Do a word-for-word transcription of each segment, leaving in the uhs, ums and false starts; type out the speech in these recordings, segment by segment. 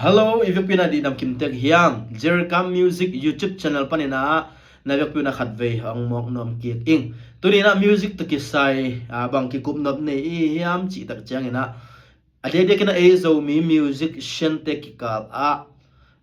Hello, i vekpi na dihdam kim tek hiam? Jerikam Music YouTube channel panin ah na vekpi na khatvei hong mawk nuam kik ing. Tuni na music tawh kisai, ah, bang kikup nop nei i hiam cih tak ciangin ah, a diakdiakin ah ei Zomi musician te kikal ah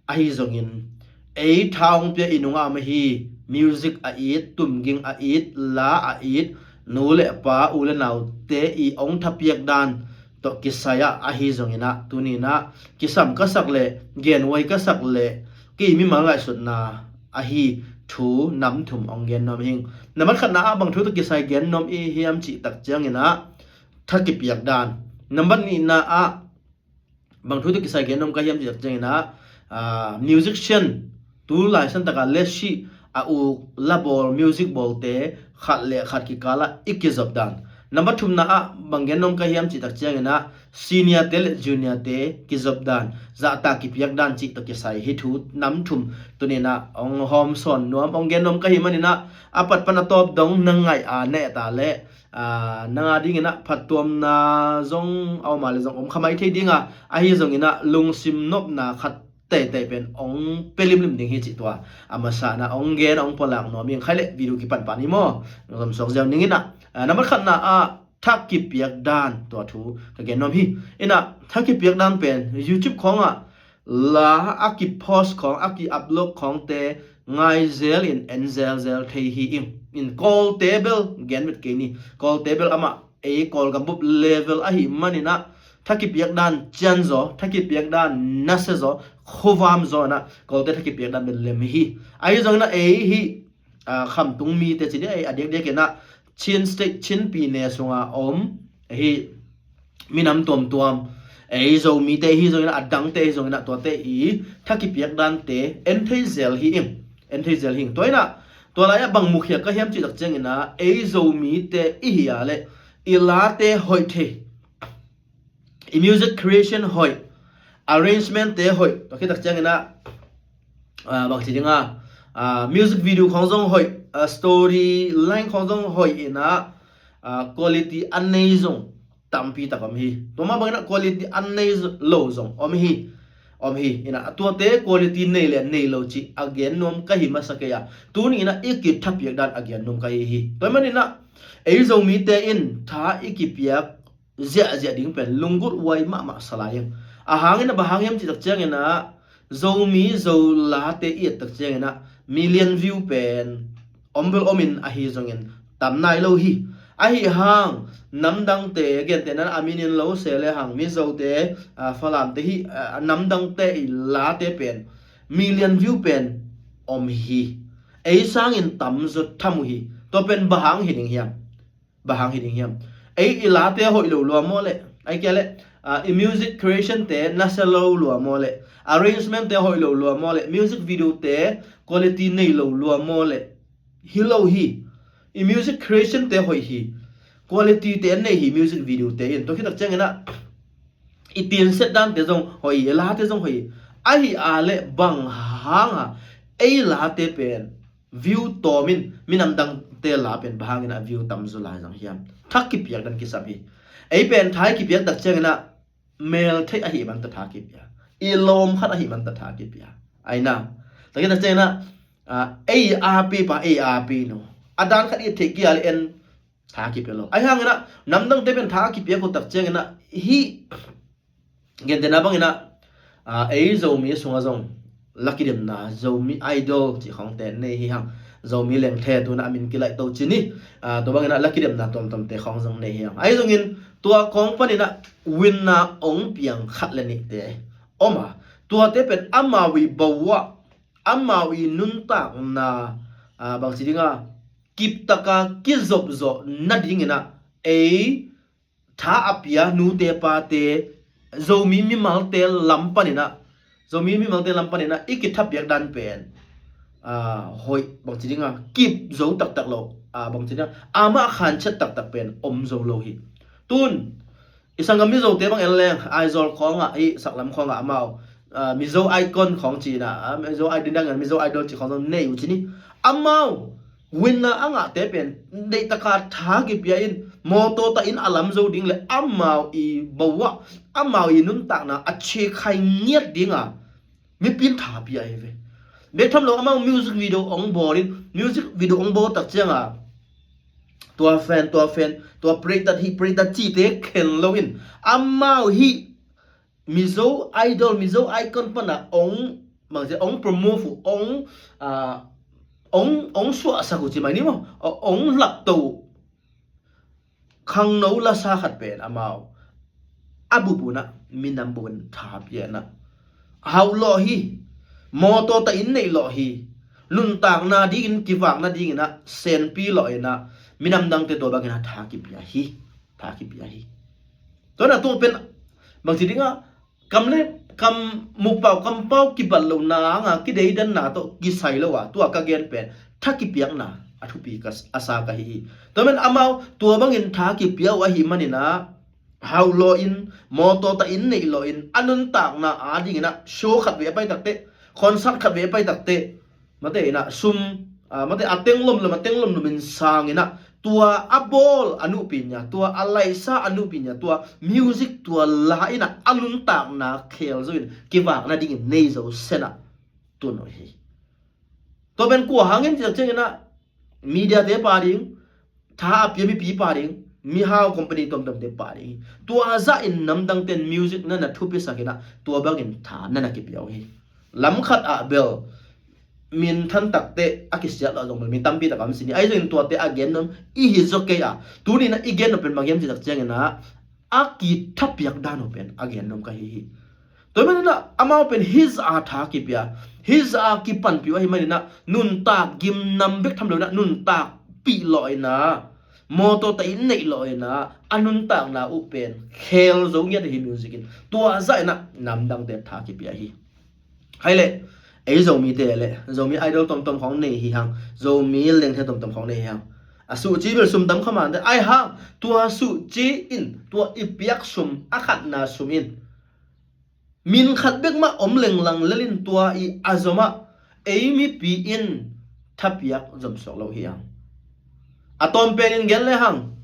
ahi zongin ei tha hong pia i nungah om ahi, music a it, tumging a it, la a it, nu le pa, u le naute i hong thapiak dan tawh kisai ah ahi zongin ah, tuni na kisam ka sak le genhuai ka sak le kei mimal ngaihsutna ahi thu nam thum hong gen nuam hing. Nambat khatna ah bang thu tawh kisai gen nuam i hiam cih tak ciangin ah tha kipiak dan. Nambat nihna ah bang thu tawh kisai gen nuam ka hiam cih tak ciangin ah, ah, musician tu laisan taka lesi a uk la bawl, music bawlte khat le khat kikal ah i kizop dan. Nambat thumna ah bang gen nuam ka hiam cih tak ciangin ah senior te le junior te kizop dan, zahtak kipiak dan cih tawh kisai hi thu nam thum tuni na hong hawm sawn nuam, hong gen nuam ka hi manin ah a pat pan a tawp dong na ngaih a na et a le, ah, nang a dingin ah phattuamna zong a om a le zong om kha mai thei ding a, ahi zongin ah lungsim nopna khat teitei pen hong pia limlim ding hi cih tua a masa na hong gen, hong pulak nuam ing. Khai le video kipan pan hi maw, zom suak ziau ning in ah, ah, nambat khatna ah tha kipiak dan tua thu ka gen nuam hi. In ah tha kipiak dan pen YouTube khawng ah la a kipost khawng, a ki-upload khawngte ngai zel in en zelzel thei hi ing. In Kawlte bel gen vet kei ni. Kawlte bel amah ei Kawlgam bup level ahi manin ah tha kipiak dan cian zaw, tha kipiak dan nasia zaw, khuavam zaw in ah Kawlte tha kipiak dan bel lem hi. Ahi zongin ah ei hi, ah, khamtung mite ci dih, ei a diakdiakin ah Chin State, Chin pyine sunga om ahi minam tuamtuam, ei Zomite hi zongin ah, a dangte hi zongin ah tuate i tha kipiak dante en thei zel hi ing, en thei zel hi ing. Tua in ah tua lai ah bang mukhia ka hiam cih tak ciangin ah ei Zomite i hi a le i late hoih thei, i music creation hoih, arrangement te hoih, tua khit tak ciangin ah, ah, bang ci ding a, ah, music video khawng zong hoih, ah, story line khawng zong hoih in ah, ah, quality a nei zong tampi tak om hi. Tua mah bangin ah quality a nei lo zong om hi, om hi. In ah tuate quality nei le nei lo cih a gen nuam ka hi masa kei a, tuni in ah i kithapiak dan a gen nuam ka hi hi. Tua manin ah ei Zomite in tha i kipiak ziahziah ding pen lunggulh huai mahmah sa lai ing. A hangin ah bang hang hiam cih tak ciangin ah Zomi Zolate i et tak ciangin ah million view pen om bel om in, ahi zongin tam nai lo hi. Ahi hang namdangte, gentehna a min in lo se le hang, Mizote, ah, Falamte hi, ah, namdangte i late pen million view pen om hi. Ei sangin tam zaw tham uh hi. Tua pen bang hang hi ding hiam? Bang hang hi ding hiam? Ei i late hoih lo lua maw le, ai kia le, ah, i music creation te nasia lo lua maw le, arrangement te hoih lo lua maw le, music video te quality nei lo lua maw le, hi lo hi. I music creation te hoih hi, quality te nei hi, music video te in. Tua khit tak ciangin ah i tinset dante zong hoih hi, i late zong hoih hi. Ahi a le bang hang a ei late pen view tawm in, minam dangte la pen bang hangin ah view tam zaw lai zang hiam? Tha kipiak dan kisam hi. Ei pen tha i kipiak tak ciangin ah mel theih ahi man tawh tha kipia, i lawm khat ahi man tawh tha kipia. Ai na, tua khit tak ciangin ah, ah, ei a pi pa, ei a pi no, a dan khat i theih kia le en tha kipia lo. Ahi hangin ah namdangte pen tha kipia ko tak ciangin ah hi, gentehna bangin ah, ah, ei Zomi sungah zong la kidemna Zomi Idol cih khawngte nei hi hang. Zomi Lengthe tu in ah a min kilaih to ci ni. Ah, tua bangin ah la kidemna tuamtuamte khawng zong nei hi hang. Ahi zongin tua kawng panin ah winner hong piang khat le nihte om a, tuate pen amau i bawah, amau i nuntakna, ah, bang ci ding a, kiptaka kizopzawh nadingin ah ei tha a pia nute pate, Zomi mimalte lam panin ah, Zomi mimalte lam panin ah i kithapiak dan pen, ah, hoih, bang ci ding a, kip zo taktak lo, ah, bang ci ding a, amah khanciat taktak pen om zo lo hi. Tun i sanggam Mizote bang en leng, Aizawl khawngah, i saklam khawngah amau, ah, Mizo Icon khawng ci in ah, ah, Mizo Idol dang, Mizo Idol ci khawng zong nei uh ci ni. Amau winner a ngahte pen deihtaka tha kipia in, Mawtaw ta in a lam zo ding le amau i bawah, amau i nuntakna a chekhai ngiat dinga mipi in tha pia hi ve. Bek tham lo amau music video ong bawl in, music video ong bawl tak cianga tua fan, tua fan, tua pray that hi, pray that cite khen lo in, amau hi Mizo Idol, Mizo Icon pana ong, bangci ong promote uh, ong, ah, ong, ong suahsak uh ci mai ni maw, ong lapto uh. Khangno lasa khat pen amau a bup unah minam bup un tha pianah hauh lawh hi. Mawtaw ta in neih lawh hi. Nuntakna dingin, kivakna dinginah senpi lawh inah minam dangte tua bangin a tha kipia hi. Tha kipia hi. Tuanah tung pen bangci dingah kam le kam, mukpau kampau kibat lo nanga kideidanna tawh kisai lo a, tua ka gen pen tha kipiakna a thupi ka, a sa ka hi hi. Tua men amau tua bangin tha kipia uh ahi maninah hauh lawh in, mawtaw ta in neih lawh in, a nuntakna a dinginah show khat ve a pai takte, concert khat ve a pai takte, mate inah sum, ah, mate a tenglomlom, a tenglomlom in sanginah tua a bawl a nuhpi nia, tua a laihsa a nuhpi nia, tua music, tua la inah a nuntakna khel zo in kivakna dingin nei zo senah tun uh hi. Tua pen kua hangin ciak cianginah media te pa ding, tha a pia mipi pa ding, mihau company tuamtuamte pa ding hi. Tua zah in namdangten music na na thupisak inah tua bangin tha na na kipia uh hi. Lam khat ah bel minthan takte a kisiat lo zong bel mi tampi tak a om sin hi. Ahi zongin tuate a gen nuam i hi zaw kei a, tuninah i gen nuam pen bang hiam citak cianginah a kithapiak dan uh pen a gen nuam ka hi hi. Tua hi maninah amau pen hih zah a tha kipia, hih zah a kipanpih uh ahi maninah nuntak gimnam bek tham lo inah nuntakpih lawh inah mawtaw ta in neih lawh inah a nuntakna uh pen khel zo ngiat ahi music in. Tua zah inah namdangte tha kipia hi. Hai le, ei Zomite le Zomi Idol tomtom khawng nei hi hang, Zomi lengthe tomtom khawng nei hi hang. A suhci bel sum tam khamante ai hang, tua suhci in tua i piak sum a khatna sum in min khat bek mah om lenglang lelin tua i a zomah ei mipi in thapiak zomsuak lo hi hang. A tawmpen in gen le hang,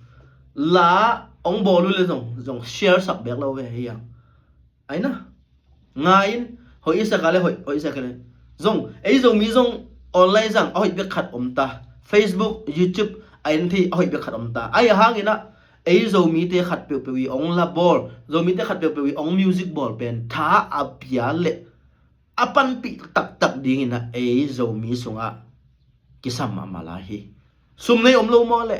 la ong bawl uh le zong, zong share sak bek lo ve hi hang. Aina ngai in, hoih i sak a le hoih, hoih i sak a le zong, ei Zomi zong online zang a hoih bek khat om ta, Facebook, YouTube a en thei a hoih bek khat om ta. Ahi hanginah ei Zomite khat peuhpeuh i ong la bawl, Zomite khat peuhpeuh i ong music bawl pen tha a pia le a panpih taktak dinginah ei Zomi sungah kisam mahmah lai hi. Sum nei om lo maw le?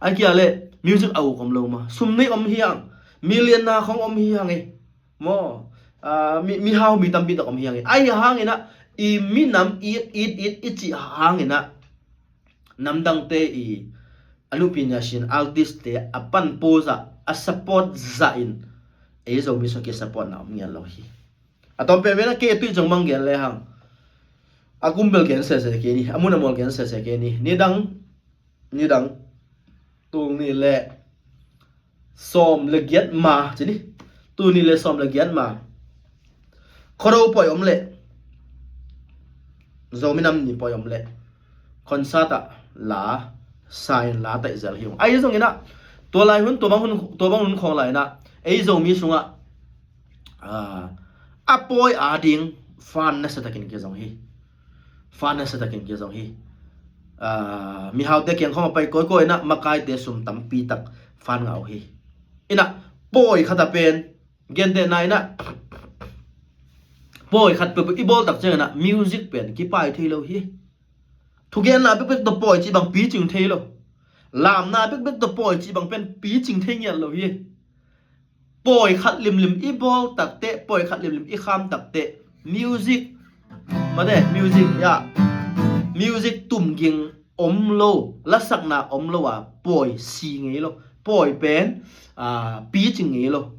A kia le music a uk om lo maw? Sum nei om hi hang, million na khong om hi hang e. Maw, ah, mi, mihau mi tampi tak om hi hang e. Ahi hanginah i minam it, it, it, i cih hanginah namdangte i a nupi nia sin artist te a pan pose ah, a support zah in ei Zomi sung ki support na om ngian lo hi. A tawmpen vena ke tui cong bang gen le hang, a kumbel gen sese ke ni, a mun a mual gen sese ke ni. Nidang, nidang tul ni le sawm le giat ma ci ni. Tul ni le sawm le giat ma Khuado poi om le, Zomi nam ni poi om le, concert ah la sa in la taih zel hi ung. Ahi zonginah tua lai hun, tua bang hun, tua bang hun khawng lai inah ei Zomi sungah, ah, a pawi a ding fan nasa takin kizong hi. Fan nasa takin kizong hi. Ah, mihaute kiang khawng a pai kawikawi inah makaite sum tampi tak fan ngah uh hi. Inah pawi khat a pen, gentehna inah pawi khat peuhpeuh i bawl tak cianginah music pen kipai thei lo hi. Thugenna bekbek tawh pawi cih bang picing thei lo. Lamna bekbek tawh pawi cih bang pen picing thei ngiat lo hi. Pawi khat limlim i bawl takte, pawi khat limlim i kham takte, music, mate, music, ya, music tumging om lo, lasakna om lo a pawi si ngei lo. Pawi pen, ah, picing ngei lo.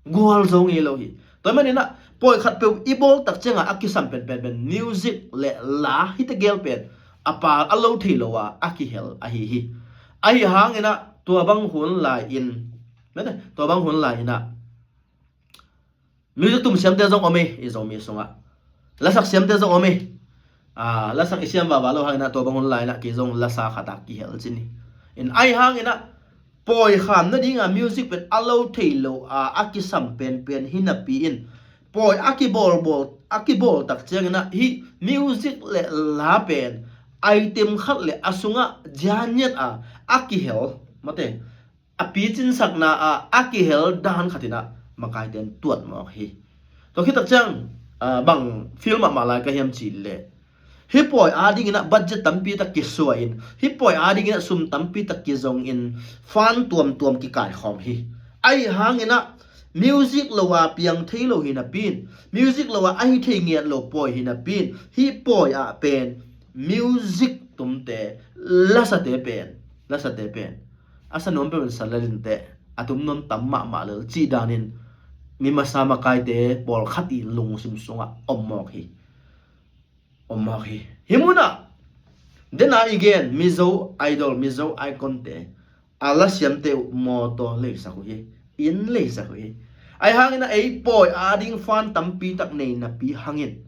Gual zo ngei lo hi. Tua hi maninah pawi khat peuh i bawl tak ciangah a kisam penpen pen music le la hite gel pen a pal a lo thei lo a a kihel ahi hi. Ahi hanginah tua bang hun lai in, mate, tua bang hun lai inah music tum siamte zong om hi i Zomi sungah. Lasak siamte zong om hi. Ah, lasak i siam vava lo hanginah tua bang hun lai inah kei zong lasa khatah kihel cin hi. In ahi hanginah pawi kham nadinga music pen a lo thei lo a a kisam penpen hi napi in, pawi a kibawlbawl, a kibawl tak ciangin ah hih music le la pen item khat le a sungah zianniat a a kihel mate, a picinsakna ah a kihel dan khatin ah makaite in tuat mawk hi. Tua khit tak ciang, ah, bang feel mahmah lai ka hiam cih leh, hih pawi adingin ah budget tampi tak kisuah in, hih pawi adingin ah sum tampi tak kizong in, fan tuamtuam kikaikhawm hi. Ahi hangin ah music lo a piang thei lo hi napi in, music lo a ahi thei ngiat lo pawi hi napi in, hih pawi ah pen music tumte, lasate pen, lasate pen a sa nuam peuh in sa lel inteh, a tum nuam tam mahmah lel cih danin mi masa makaite pawlkhat i lungsim sungah om mawk hi. Om mawk hi. Hih munah dena i gen Mizo Idol, Mizo Icon-te a lasiamte uh mawtaw leisak uh hi, inn leisak uh hi. Ahi hangin ah ei pawi ading fan tampi tak nei napi hangin,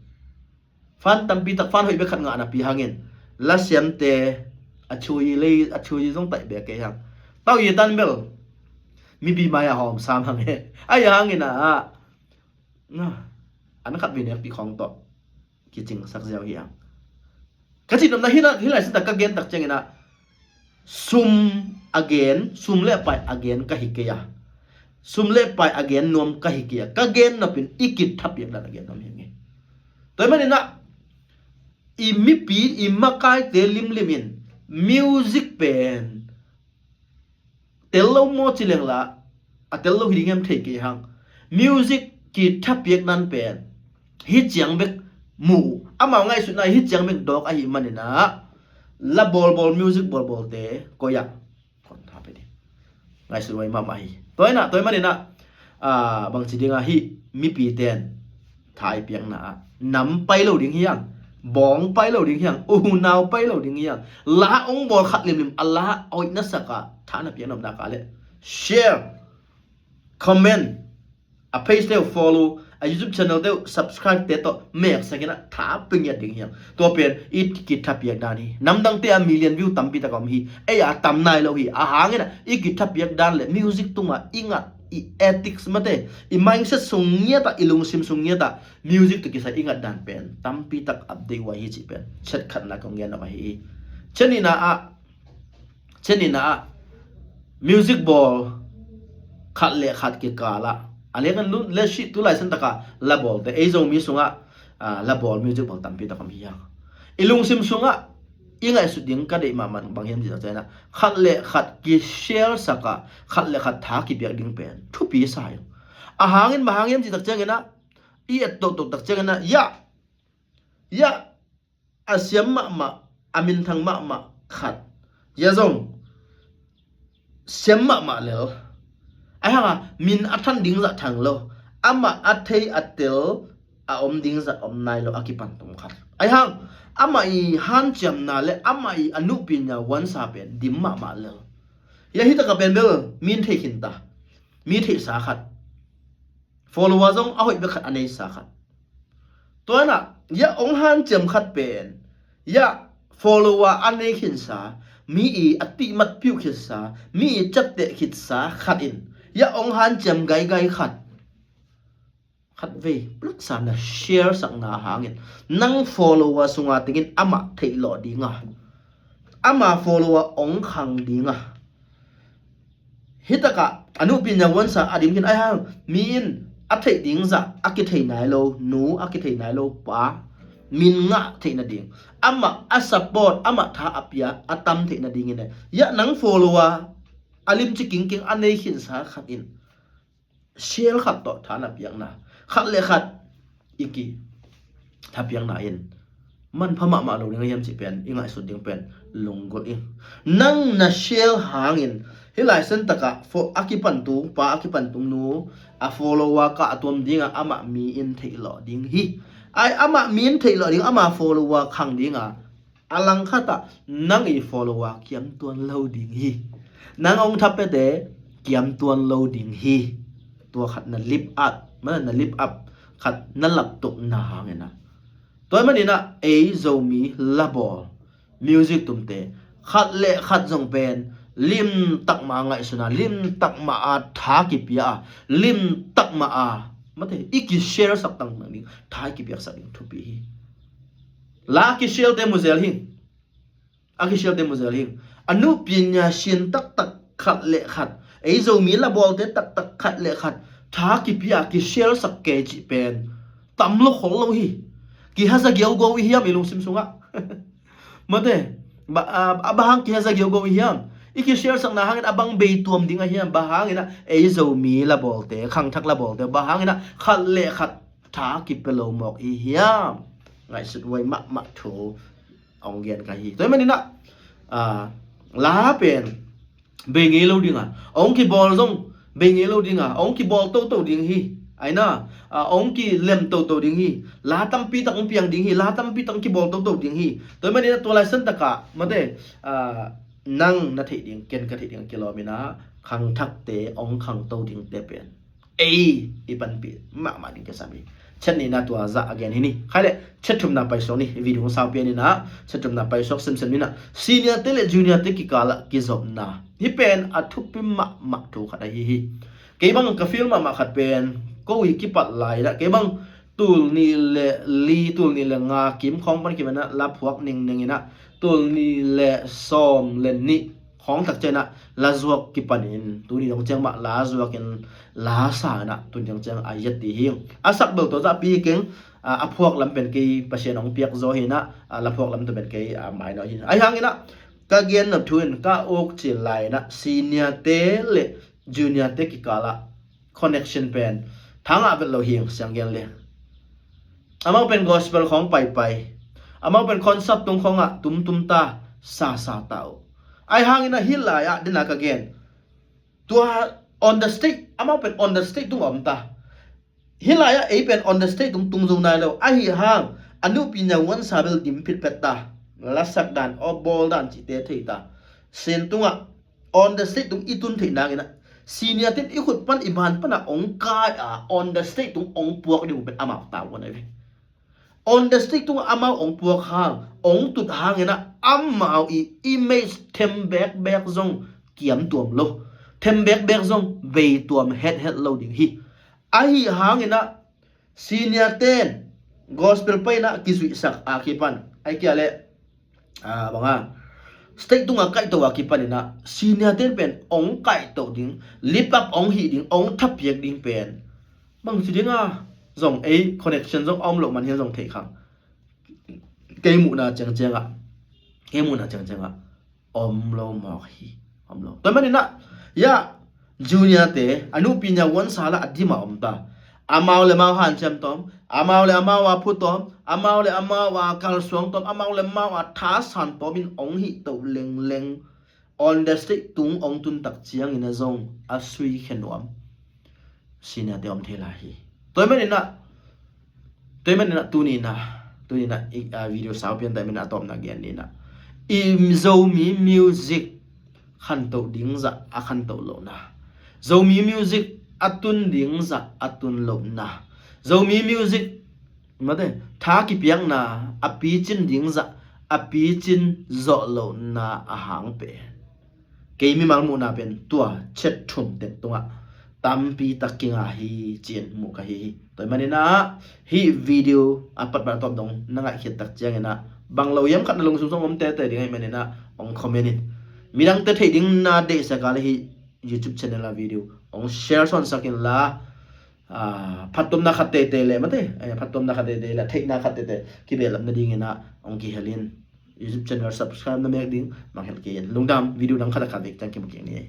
fan tampi tak, fan hoih bek khat ngah napi hangin lasiamte a chui lei, a chui zong taih bek kei hang. Tau i tan bel mipi mai a hawm sam hang he. Ahi hangin ah, na, an khat vei nekpi khawng tawh kicingsak ziau hi ang. Ka cih nopna hi lai, hi lai sitak ka gen tak ciangin ah sum a gen, sum le pai a gen ka hi kei a, sum le pai a gen nuam ka hi kei a, ka gen nopin i kithapiak dan a gen nuam hi nge. Tua hi manin ah i mipi, i makaite limlim in music pen tel lo maw ci leng la, a tel lo hi ding em thei kei hang. Music kithapiak dan pen hi ciang bek mu uh, amau ngaihsutna hi ciang bek dawk ahi manin ah la bawlbawl, music bawlbawlte koi ah kon tha pe ding ngaihsut huai mahmah hi. Tua hi nah, tua hi manin ah, ah, bangci ding ah hih mipi ten tha i piakna ah nam pai lo ding hi ang, bawng pai lo ding hi ang, unau pai lo ding hi ang. La ong bawl khat limlim, a la hoih na sak ah tha na piak nopna ka le share, comment, a page te uh follow, a YouTube channel te uh subscribe te tawh meksak in ah tha pia ngiat ding hi ang. Tua pen i kithapiak dan hi. Namdangte a million view tampi tak a om hi, ei a tam nai lo hi. A hangin ah i kithapiak dan le music tungah i ngat, i ethics mate, i mindset sung ngiat ah, i lungsim sung ngiat ah music tawh kisai i ngat dan pen tampi tak update huai hi cih pen set khatna kong gen nop ahi hi. Cia nihna ah, cia nihna ah music bawl khat le khat kikal ah, a lek an lut le sih tu lai san tak ah la bawlte, ei Zomi sungah, ah, la bawl, music bawl tampi tak om hi hang. I lungsim sungah i ngaihsut ding ka deih mahmah bang hiam cih tak ciangin ah khat le khat kishare sak ah khat le khat tha kipiak ding pen thupi sa hi. A hangin bang hang hiam cih tak ciangin ah i et tohtoh tak ciangin ah, ya, ya, a siam mahmah, a minthang mahmah khat, ya zong siam mahmah lel. Ahi hang a min a than ding zah thang lo, amah a thei a tel a om ding zah om nai lo a kipan tung khat. Ahi hang amah i hanciamna le amah i a nuhpin ya huansa pen dim mahmah lel. Ya hi tak a pen bel min thei khin ta, mi theihsa khat, follower zong a hoih bek khat a neisa khat. Tua in ah ya ong hanciam khat pen, ya follower a nei khinsa, mi i a tihmat piuh khitsa, mi i ciapteh khitsa khat in ya ong hanciam gaigai khat, khat vei plaksa na share sakna hangin nang follower sunga tengin amah theih lawh dinga, ama follower ong khang dinga, hi tak ah a nuhpin ya huansa a dim khin. Ahi hang mi in a theih ding zah a kithei nai lo nu, a kithei nai lo pa, min ngah theih nading, amah a support, amah tha a pia a tam theih nadingin, ya nang follower a limci kingking a nei khinsa khat in share khat tawh tha na piakna, khat le khat i kithapiakna in manpha mahmah lo ding a hiam cih pen i ngaihsut ding pen lunggulh ing. Nang na share hangin hih lai san tak ah fo-, a kipan tung pa, a kipan tung nu, a follower kah a tuam dinga amah mi in theih lawh ding hi. Ai, amah mi in theih lawh ding, ama follower khang dinga a langkhat ah nang i follower kiamtuan lo ding hi. Nang ong thapiate kiamtuan lo ding hi. Tua khat na lift up, mana na lift up khat na laptop na hangin ah. Tua hi manin ah ei Zomi la bawl, music tumte khat le khat zong pen Limtak mah a ngaihsun a, limtak mah a tha kipia a, limtak mah a, mate, i kishare sak tangtang ding, tha i kipiaksak ding thupi hi. La kishare te mu zel hing. A kishare te mu zel hing. A nupi nia sin taktak khat le khat, ei Zomi la bawlte taktak khat le khat, tha kipia kishare sak kei cih pen tam lo khol lo hi. Kihaza giaugo i hiam i lungsim sungah? Mate, ba, a, a bang hang kihaza giaugo i hiam? I kishare sakna hangin a bang bei tuam ding a hiam? Bang hangin ah ei Zomi la bawlte, khangthak la bawlte, bang hangin ah khat le khat tha kipia lo mawk i hiam? Ngaihsut huai mahmah thu hong gen ka hi. Tua ahih manin ah, a, la pen bei ngei lo ding a, hong kibawl zong bei ngei lo ding a, hong kibawl toto ding hi. Aina, a, hong kilem toto ding hi. La tampi tak hong piang ding hi. La tampi tak hong kibawl toto ding hi. Tua ahih manin ah tua lai santak ah, mate, a, nang na theih ding, ken ka theih ding kilawm in ah, khangthakte hong khangto dingte pen ei i panpih mahmah ding kisam hi. Chet nihna tua zah a gen hi ni. Khai le chet thumna paisuak ni. Video hong sau pian in ah, chet thumna paisuak semsem ni in ah, senior te le junior te kikal ah kizopna, hih pen a thupi mahmah thu khat ahi hi. Kei bang ka feel mahmah khat pen, ko i kipat lai in ah, kei bang tul nih le li, tul nih le nga kim khawng pan kipan ah la phuak ningning in ah, tul nih le sawm le nih khawng tak ciang ah la zuak kipan in, tuni dong ciang mah la zuak in, la sa in ah, tuni dong ciang a yet ding hi. A sak bel tua zah pi keng, a, a phuak lam pen kei Pasian hong piak zaw hi in ah, a, la phuak lam tua pen kei, a, mai nawn hi. Ahi hangin ah ka gen nop thu in, ka uk cil lai in ah senior te le junior te kikal ah connection pen thangah vet lo hi, siang gen le. Amau pen gospel khawng paipai, amau pen concert tung khawngah tumtum ta, sasa ta uh. Ahi hangin ah hih lai ah dena ka gen, tua on the stage, amau pen on the stage tung a om ta. Hih lai ah ei pen on the stage tung tung zo nai lo. Ahi hang a nupi nia uansa bel dim phitphet ta, lasak dan, aw bawl dan cihte thei ta. Sin tungah on the stage tung i tun theih nangin ah, senior ten i khut pan i ban panah hong kai a, on the stage tung hong puak ding uh pen amau tavuan ahi ve. On the stage tungah amau hong puak hang, hong tut hangin ah amau i image them bekbek zong kiam tuam lo, them bekbek zong bei tuam hethet lo ding hi. Ahi hangin ah senior ten gospel paina kizuihsak a kipan, ai kia le, a, banga, stage tunga kaihto a kipan in ah senior ten pen hong kaihto ding, lift up hong hih ding, hong thapiak ding pen bangci dinga zong ei connection zong a om loh man hian zong theih khang. Kei muhna ciangciangah, kei muhna ciangciangah om lo mawk hi, om lo. Tua manin ah, ya, junior te, a nupi nia uansa lah a dim a om ta. Amau le amau hanciam tawm, amau le amau a phu tawm, amau le amau a kalsuang tawm, amau le amau a thasan tawm in hong hih toh lengleng, on the stage tung hong tun tak ciangin a zong a sui khe nuam senior te om thei lai hi. Tua manin ah, tua manin ah tuni in ah, tuni in ah i, a, video sau pian ta manin ah a tawpna gen ni in ah, i Zomi music khantoh ding zah a khantoh lohna, Zomi music a tun ding zah a tun lohna, Zomi music, mate, tha kipiakna a picin ding zah a picin zawh lohna a hang pen, kei mimal muhna pen tua chet thum tek tungah tampi tak kinga hi ci-in muh ka hi hi. Tua manin ah hih video a pat bang a tawp dong na ngaihkhiat tak ciangin ah, bang lo hiam khat na lungsim sung om tete ding ahih manin ah hong comment in, midangte theih ding na deihsak a le hih YouTube channel a video hong share sawnsak inla, a, phattuamna khat teitei le, mate, a, phattuamna khat teitei le, theihna khat teitei kibehlap nadingin ah hong kihel in, YouTube channel subscribe na mek ding mangngilh kei in. Lungdam, video dang khat a khat vek ciang kimu kik ni.